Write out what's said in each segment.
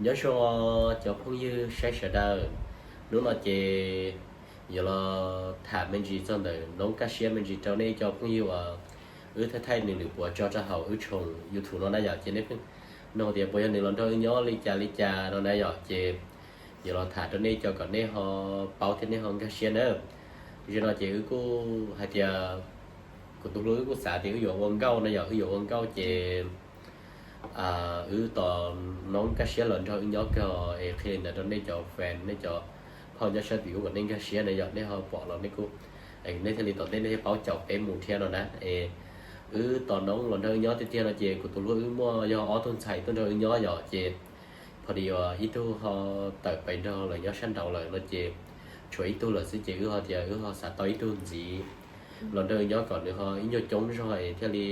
Nyob zoo cov phooj ywg saib sawv daws, hnub no ces yuav los tham me ntsis txog ntawm Noob Kaj Siab me ntsis rau nej cov phooj ywg uas wb thaij thaij nws lwm puav tso rau hauv wb tshooj YouTube no na yom, ces nej pheej nug tias puas yog nws los nrog wb nyob li cas li cas no na yom, ces yuav los tham rau nej cov kom nej ho paub thiab nej ho nkag siab na. Zaum no ces wb kuj hais tias kuv tus hlub wb kuj xav tias wb yuav ua nkauj na yom, wb yuav ua nkauj ces wb tos Noob Kaj Siab los nrog wb nyob kawg es qhia li ntawd rau nej cov fan, nej cov phauj nyob sab tim ub kom nej nkag siab na yom, nej ho pom los nej kuj, nej thiaj li tom ntej nej thiaj paub caum peb mus thiab no na. Es wb tos Noob los nrog wb nyob tiag tiag no ces kuv tus hlub wb muaj yog ob tug ntxhais tuaj nrog wb nyob yom, ces pho di uas ib tug ho tawm pais nrog lawv nyob sab nraud lawm no ces tshuav ib tug lawm xwb ces wb ho tias wb ho xav tau ib tug ntxiv los nrog wb nyob kom nws ho ib nyuag coob zog es thiaj li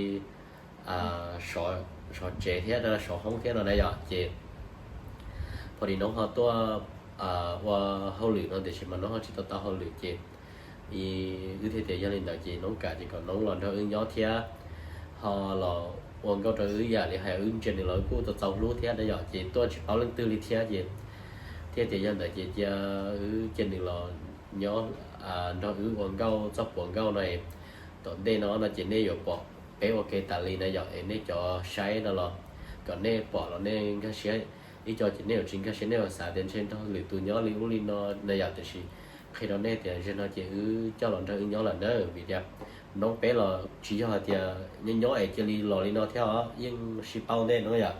sov tsev thiab sov hoob thiab no na yom, ces pho di Noob ho tuaj ua hauj lwm no tiam sis mas Noob ho tsis tau tau hauj lwm ces wb thiaj tias yog li ntawd ces Noob kam ces kom Noob los nrog wb nyob thiab ho los ua nkauj rau wb, yam li hais wb ntsia nws los wb kuj tau txaus hlub thiab na yom, ces tuaj tsis paub leej twg li thiab ces thiaj tias yog ntawd ces cia wb cia nws los nyob nrog wb ua nkauj txoj puav nkauj no es tom ntej no no ces nej yuav pom peb ua ke tas li na yom, es nej cov saib no los kom nej pom los nej nkag siab. Ib co ces nej yuav tsis nkag siab, nej yuav xav tias ntshe nrog lwm tus nyob li ub li no na yom, tiam sis qhia rau nej tias zaum no ces wb coj los nrog wb nyob lawm na, vim tias Noob peb los tsis yog hais tias nyob nyob es cia li los li no thiab os, yeej sib paub ntej no yom.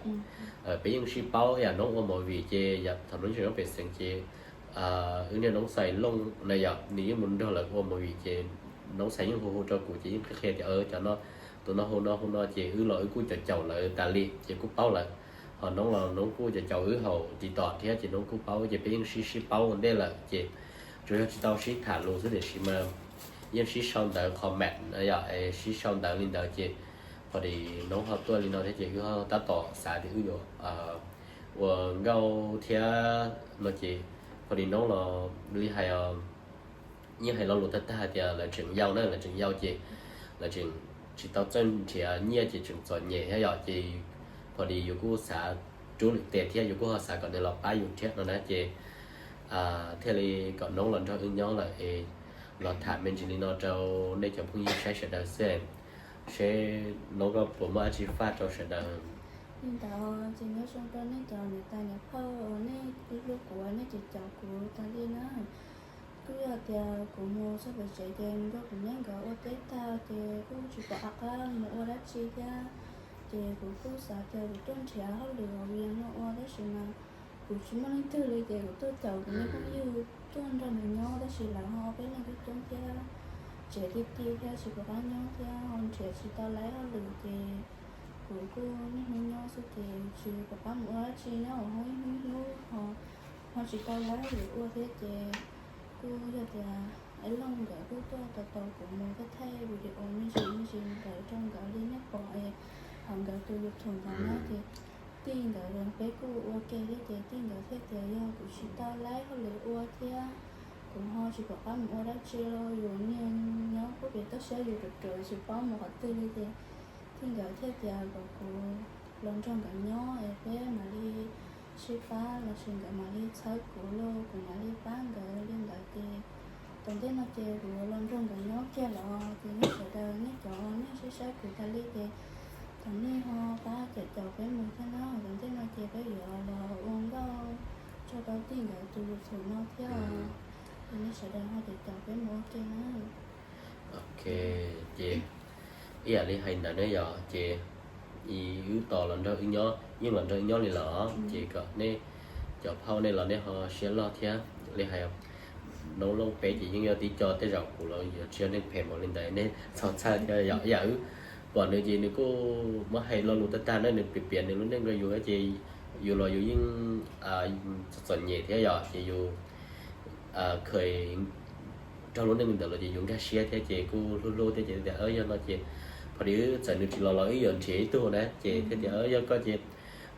Peb yeej sib paub yam Noob ua movie ces yam thaum Noob tseem nyob pem xeev ces wb niag Noob Xais Looj na yom, nws yeej mus nrog lawv ua movie ces Noob Xais yeej hu hu rau kuv ces yeej qhia qhia tias cov no, tus no hu no hu no ces wb los wb kuj caum caum lawv tas li ces kuj paub lawm. Ho Noob los Noob kuj caum caum wb hauv TikTok thiab ces Noob kuj paub ces peb yeej sib sib paub ua ntej lawm ces tsuas yog tsis tau sib tham lus xwb tiam sis mas yeej sib sau ntawv comment yom, sib sau ntawv li ntawd ces pho di Noob ho tuaj li no thiab ces wb ho tab tom xav tias wb yuav ua nkauj thiab no ces pho di Noob los li hais yeej hais lo lus tag tag hais tias lawv tseem yau na, lawv tseem yau ces lawv tseem tsis tau txawj nrhiav nyiaj ces tseem txom nyem thiab yom, ces pho di yus kuj xav rub lwm tes thiab yus kuj ho xav kom nws los pab yus thiab no na ces thiaj li kom Noob los nrog wb nyob lawm es los tham me ntsis li no rau nej cov phooj ywg saib sawv daws xwb. Seb Noob koj puas muaj dab tsi faj rau sawv daws? Li ntawd ces nyob zoo rau nej cov niam tais niam phauj uas nej hlub kuv, nej caum caum kuv tas li na. Kuj yog tias kuv mus txog pem tsev ces mus nrog kuv niam nkawd ua teb tag ces kuj tsis pom qab mus ua dab tsi thiab. Ces kuv kuj xav tias kuv tuaj nrhiav hauj lwm ua vis no ua tab sis mas kuv tsis muaj leej twg li ces kuv tuaj caum kuv niag phooj ywg tuaj nrog nws nyob tab sis lawv ho peb leeg coob coob thiab, tsev ti ti thiab tsis pom qab nyob thiab ho nrhiav tsis tau laib hauj lwm ces kuv kuj niaj hnub nyob xwb ces tsis pom qab mus ua dab tsi nyob hauv hnub hnub ho ho tsis tau laib hauj lwm ua thiab ces kuj yog tias Ais Looj nkawd kuj tuaj tau tau kuv mus thaij thaij video me ntsis me ntsis ntawd rau nkawd li nej pom es hauv nkawd tus YouTube ntawd na ces tij nkawd peb kuj ua ke thiab ces tij nkawd thiaj tias yog kuv tsis tau laib hauj lwm ua thiab kuv ho tsis pom qab mus ua dab tsi los yus niaj nyob kuj pem toj siab yus ruam ruam tsis paub mus qhov twg li ces tij nkawd thiaj tias kom kuv los nrog nkawd nyob es peb mam li sib pab lossis nkawd mam li txhawb kuv los kuv mam li pab nkawd li ntawd ces tom ntej no ces kuv los nrog nkawd nyob kiag los ces nej sawv daws nej cov nej saib saib kuv tas li ces thov nej ho pab caum caum peb mus thiab na, tom ntej no ces peb yuav los ua nkauj tso rau tij nkawd tus YouTube no thiab os. Ces nej sawv daws ho caum caum peb mus ua ke na. Ok, ces ib yam li hais ntawd ne yom, ces wb tos los nrog wb nyob, yeej los nrog wb nyob li los ces kom nej cov phauj nej los nej ho siab loj thiab li hais. Noob Looj peb ces yeej yog tib co tej zaum kuv los yuav tsis yog neeg phem npaum li ntawd nej txhob txhawj thiab yom. Ib yam wb pom nws ces nws kuj muab hais lo lus tag tag na, nws piav piav nws lub neej rau yus ces yus los yus yeej txom txom nyem thiab yom, ces yus kheev raug lub neej li ntawd los ces yus nkag siab thiab ces kuj hlub hlub thiab ces tias yog no ces pho di wb txawm nws tsis los los wb yuav nrhiav ib tug na ces thiaj tias yog koj ces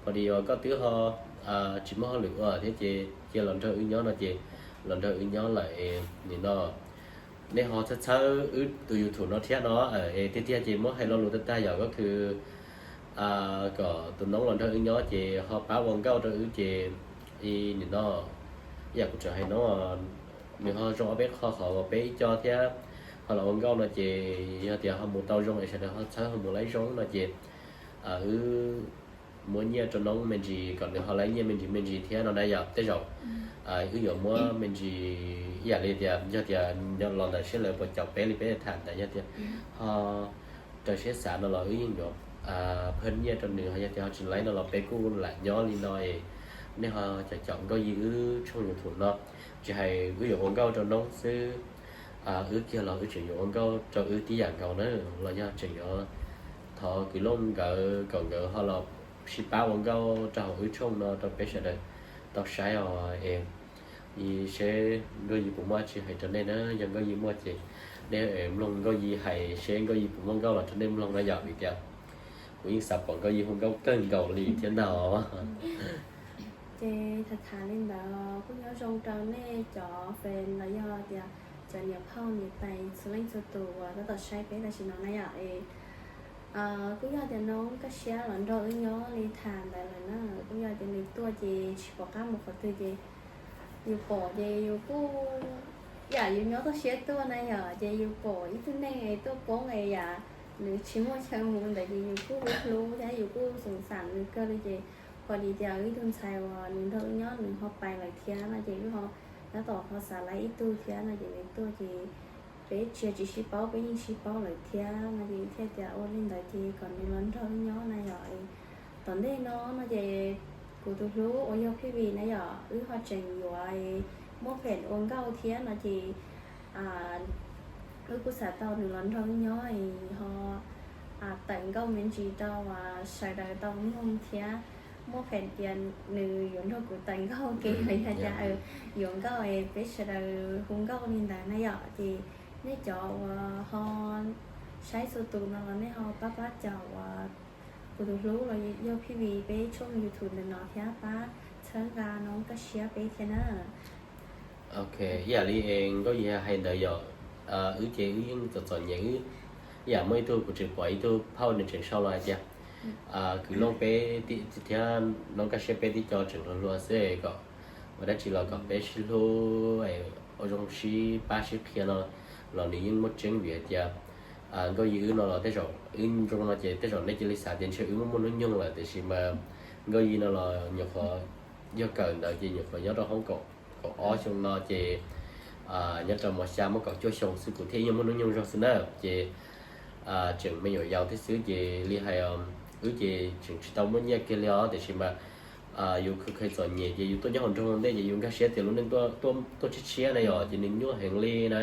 pho di uas koj twb ho tsis muaj hauj lwm ua thiab ces cia los nrog wb nyob no ces los nrog wb nyob lawm es nim no nej ho txhawb txhawb wb tus YouTube no thiab no es tiag tiag ces muab hais lo lus tag tag yom, koj kheev kom tus noob los nrog wb nyob ces ho pab ua nkauj rau wb ces nim no yam kuv tseem hais no, nws ho zoo ob peb qho qhov uas peb ib co thiab ho los ua nkauj no ces yog tias ho mus tau zoo es sawv daws ho txhawb ho mus laib zoo no ces wb muab nyiaj rau noob me ntsis kom nws ho laib nyiaj me ntsis me ntsis thiab no na yom. Tej zaum wb yuav muab me ntsis ib yam li tias yog tias los ntawm siab lawv puas caum peb li peb tham ntawd yog tias ho raws siab xav no los wb yeej yuav phaj nyiaj rau nws, ho yog tias ho tsis laib no los peb kuj lam nyob li no es nej ho caum caum Nkauj Yi wb tshooj YouTube no, tsis hais wb yuav ua nkauj rau noob xwb, wb kiag los wb tseem yuav ua nkauj rau wb tib yam nkaus na, los yog tseem yuav thov kwv looj nkawd kom nkawd ho los sib pab ua nkauj rau hauv wb tshooj no rau peb sawv daws tau saib os es seb Nkauj Yi puas muaj tsis hais rau nej na, yog Nkauj Yi muaj ces nej mloog Nkauj Yi hais seb Nkauj Yi puas muaj nkauj los rau nej mloog na yom, vim tias kuv yeej xav pom Nkauj Yi hu nkauj kawg nkaus li thiab ntag. Ces tham tham li ntawd kuj nyob zoo rau nej cov fans los yog tias cov niam phauj niam tais txhua leej txhua tus uas tab tom saib peb tam sim no na yom. Kuj yog tias noob Kaj Siab los nrog wb nyob li tham ntawd lawm na, kuj yog tias nws tuaj ces tsis pom qab mus qhov twg ces yus pom ces yus kuj yam yus nyob toj siab tuaj na yom, ces yus pom ib tug neeg tuaj poob es yam nws tsis muaj chaw mus ntawd ces yus kuj hlub hlub thiab yus kuj xoom xam nws kawg li ces pom li tias wb ib tug ntxhais uas nws nrog wb nyob nws ho pais lawm thiab no ces wb ho tab tom ho xav laib ib tug thiab no ces nws tuaj ces peb tsis tsis sib paub peb yeej sib paub lawm thiab no ces thiaj tias ua li ntawd ces kom nws los nrog wb nyob na yom. Tom ntej no no ces kuv tus hlub uas yog Phij Vim na yom, wb ho tseem yuav muab pheem ua nkauj thiab no ces wb kuj xav tau nws los nrog wb nyob es ho tawm nkauj me ntsis rau sawv daws tau mloog thiab muab pheem tias nws yuav nrog kuv tawm nkauj ke los yog tias yuav nkauj es peb sawv daws hu nkauj li ntawd na yom. Ces nej cov uas ho saib txhua tus no los nej ho pab pab caum uas kuv tus hlub los yog Phij Vim peb tshooj YouTube ntawm no thiab pab txhawb nqa noob Kaj Siab peb thiab na. Ok, ib yam li Nkauj Yi hais ntawd yom, wb ces wb yeej txom txom nyem wb, ib yam muaj ib tug kuv tseem pom ib tug phauj nws tseem sau los hais tias kwv looj peb thiab noob Kaj Siab peb tib co tseem hluas hluas xwb es kom ua dab tsi los kom peb sib hlub ua zoo sib pab sib qhia no los nws yeej muaj tseeb vim hais tias Nkauj Yi wb no los tej zaum wb zoo no ces tej zaum nej cia li xav tias ntshe wb muaj muaj hnub nyoog lawm tiam sis mas Nkauj Yi no los nyuam qhuav yog kawm ntawd ces nyuam qhuav nyob rau hoob kaum kaum ob xyoo no ces nyob rau mos xya muaj kaum cuaj xyoo xwb kuv thiaj yeej muaj hnub nyoog zog xwb na ces tseem me nyuam yaus thiab xwb ces li hais wb ces tseem tsis tau muaj nyiaj kiag li os tiam sis mas yus khaws khaws txom nyem ces yus tuaj nyob hauv nroog ntej ces yus nkag siab tias lub neej tuaj tshiab tshiab na yom ces nws nyuaj heev li na.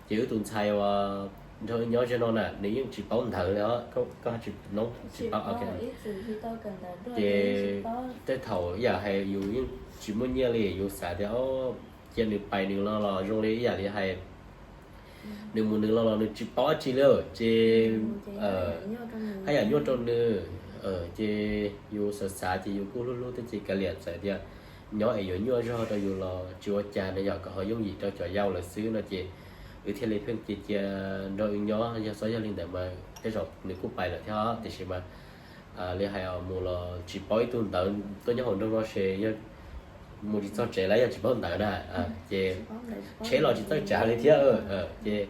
Ces wb tus ntxhais uas nrog wb nyob ze no na nws yeej tsis paub ntawv li os, koj tsis paub. Ces tej thaum ib yam hais yus yeej tsis muaj nyiaj li yus xav tias cia nws pais nws los los zoo li ib yam li hais nws mus nws los los nws tsis paub dab tsi li ces haj yam nyuaj rau nws. Ces yus xav xav ces yus kuj hlub hlub thiab ces kav liam txawm tias nyob es yuav nyuaj zog rau yus los tsis ua cas na yom, kom ho yooj yim rau cov yau lawm xwb no ces wb thiaj li pheej cia cia nrog wb nyob. Yog xyov yog li ntawd mas tej zaum nws kuj pais lawm thiab tiam sis mas li hais mus los tsis paub ib tug ntawv tuaj nyob hauv nroog no ces yog mus tsis txog tsev lawm yog tsis paub ntawv na ces tsheb los tsis txawj tsav li thiab ces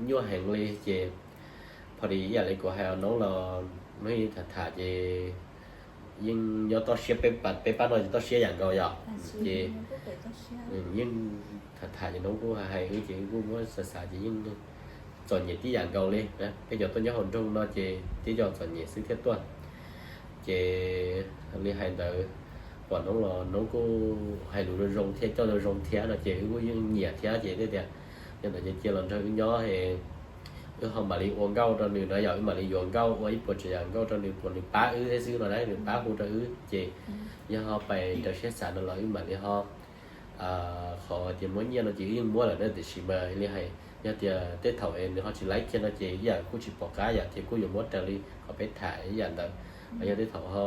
nyuaj heev li ces pho di ib yam li kuv hais noob los hnub ib tham tham ces yeej nyob toj siab, peb pab no ces toj siab yam nkaus yom ces yeej tham tham ces noob kuj hais hais wb ces wb kuj muab xav xav ces yeej txom nyem tib yam nkaus li. Peb cov tuaj nyob hauv nroog no ces tib co txom nyem xwb thiaj tuaj ces li hais ntawd pom noob los noob kuj hais lus zoo zoo thiab coj zoo zoo thiab no ces wb kuj yeej nyiam thiab ces thiaj tias yog ntawd ces cia los nrog wb nyob es wb ho mam li ua nkauj rau nws na yom, wb mam li yuav nkauj ua ib puas tsav yam nkauj rau nws, puas nws pab wb thiab xwb no na, nws pab hu rau wb ces yog ho pais raws siab xav no los wb mam li ho qhov tias muab nyiaj no ces wb yeej muab lawm na tiam sis mas li hais yog tias tej thaum es nws ho tsis laib kiag no ces ib yam kuj tsis pom qab yom ces kuj yuav muab raws li qhov peb tham ib yam ntawd. Yog tej thaum ho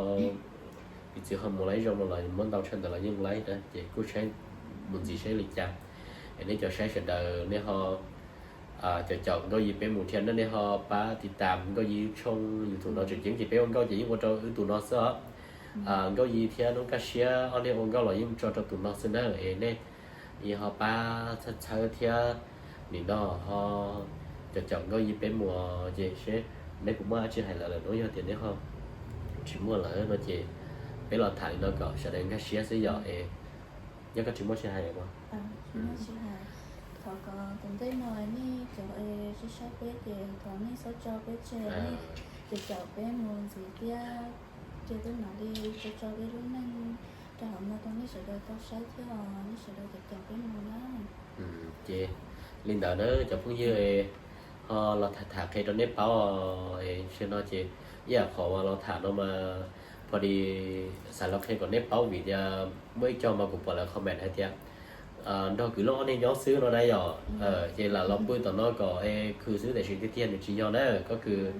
piv txwv ho mus laib zoo no los muab ntau tshaj ntawd los yeej laib na ces kuj saib mus ntxiv saib li cas. Es nej cov saib sawv daws nej ho caum caum Nkauj Yis peb mus thiab na, nej ho pab tiv tam Nkauj Yis tshooj YouTube no tseem ceeb ces peb ua nkauj ces yeej ua rau wb tus no xwb os. Nkauj Yis thiab Nuj Kaj Siab ob leeg ua nkauj los yeej tso rau tus no xwb na, es nej ho pab txhawb txhawb thiab nim no ho caum caum Nkauj Yis peb mus ces seb neb puas muaj dab tsi hais lawm lawm, yog tias neb ho tsis muaj lawm no ces peb los tham li no kom sawv daws nkag siab xwb yom. Es nyob koj tsis muaj tsi hais os? Thov kom tom ntej no nej cov saib saib peb ces thov nej txhob tso peb tseg, nej caum caum peb mus ntxiv thiab, ces peb mam li tso tso peb lub neej rau hauv no rau nej sawv daws tau saib thiab os, nej sawv daws caum caum peb mus na. Ces li ntawd na cov phooj ywg, ho los tham tham qhia rau nej paub os. Sim no ces ib yam qhov uas los tham no mas pho di xav los qhia kom nej paub vim tias muaj ib co mas kuv pom lawv comment hais tias nrog kwv Looj ob neeg nyob xwb no na yom, ces lam los pw tom no kom khwv xwb tiam sis tiag tiag nws tsis yog na, koj kws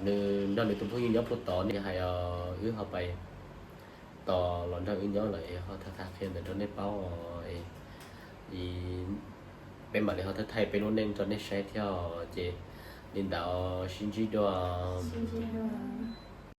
nws nrog nws tus phooj ywg nyob puag tod ne, hais wb ho pais tos los nrog wb nyob lawm es ho tham tham qhia ntawd rau nej paub os. Peb mam li ho thaij thaij peb lub neej rau nej saib thiab os. Ces li ntawd sib ntsib dua.